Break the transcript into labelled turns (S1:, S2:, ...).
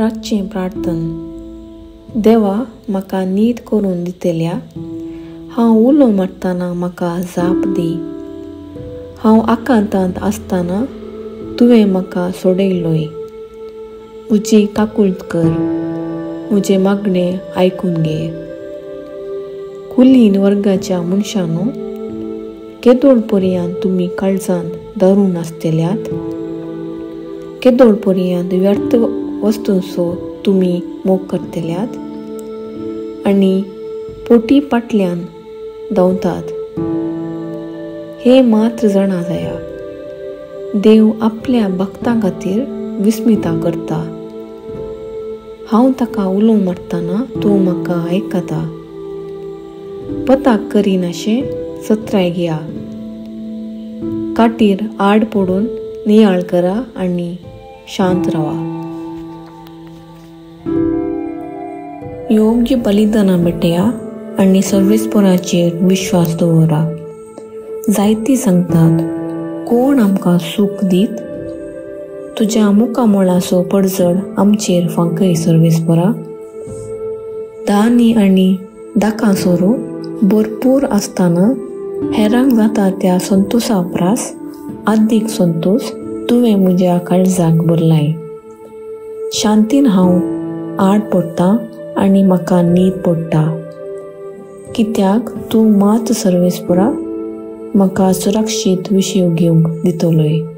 S1: रातचें प्रार्थन. देवा, म्हाका नीत करून दितल्या. हांव उलो मारतना म्हाका जाप दी. हांव आकांतांत आसतना तुवें म्हाका सोडयलोय. म्हजी काकूळट कर, म्हजें मागणें आयकून घे. कुलीन वर्गाच्या मनशांनो, केदोळ पर्यंत तुमी काळजांत धरून आसतल्यात? केदोळ पर्यंत व्यर्थ वस्तूंचो तुमी मोग करतल्यात आनी पोटी पाटल्यान धांवतात? हें मात्र जाणा जाया, देव आपल्या भक्तां खातीर विस्मिता करता. हांव ताका उलो मारतना तूं म्हाका आयकता. पताक करिनाशें सत्राय घेया. काटीर आड पडून नियाळ करा आनी शांत रावा. योग्य बलिदानां भेटया आनी सर्वेस्पराचेर विश्वास दवरा. जायती सांगतात, कोण आमकां सूख दीत? तुज्या मुखामळाचो पडझड आमचेर फांकय सर्वेस्परा. दानी आनी दाकां सोरो भरपूर आसतना हेरांक जाता त्या संतोशा उपरास आदीक संतोश तुवें म्हज्या काळजाक भरलाय. शांतीन हांव आड पडटा आनी म्हाका न्हीद पडटा, कित्याक तूं मात सर्वेस्परा म्हाका सुरक्षीत विशय घेवंक दितलोय.